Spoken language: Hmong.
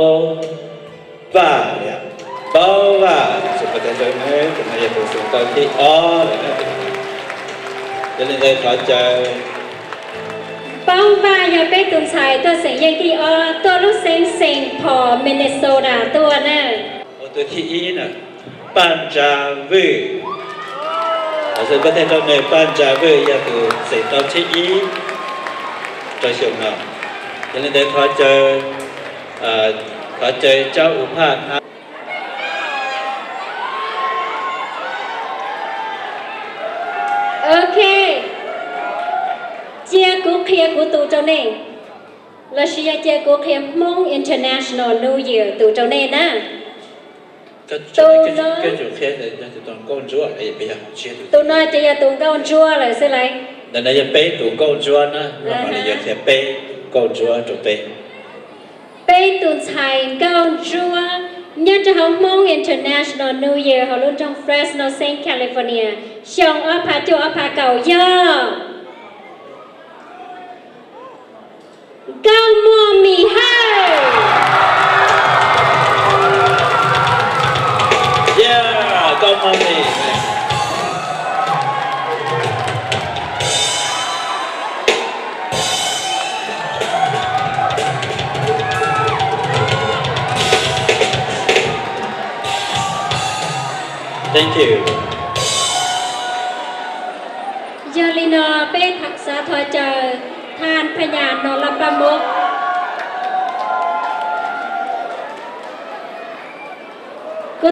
Paub Vaj, Paub Vaj, tus no yog tus xeem tau thib ob lawm na. Yog li ntawd thov caw. Paub Vaj yog peb tus ntxhais tuaj xeem yeej thib ob, tuaj lub xeev Saint Paul, Minnesota tuaj na. Tus thib ib na, Paj Ntsa Vwj. Thov caw koj tej rau nws, Paj Ntsa Vwj yog tus xeem tau thib ib rau xyoo no. Yog li ntawd thov caw, thov caw Cauj U Phaj Thab. Ok, cia kuv qhia kuv tus rau nej, los sis yog cia kuv qhia Hmoob International New Year tus rau nej na. Tus no, tus no ces yog tus nkauj ntsuab lawm xwb lauj. Ntawm no yog peb tus nkauj ntsuab na, no mam li yuav qhia peb tus nkauj ntsuab rau peb. Peb tus ntxhais nkauj ntsuab nyob rau hauv Hmoob International New Year hauv lub nroog Fresno, Saint California, xyoo ob phav cuaj ob phav kaum yog Nkauj Muas Mim Hawj. Yeah, Nkauj Muas Mim. Thank you. Yog li no peb xav thov caw Thaj Phaj Nyas Nom Laj Paj Mub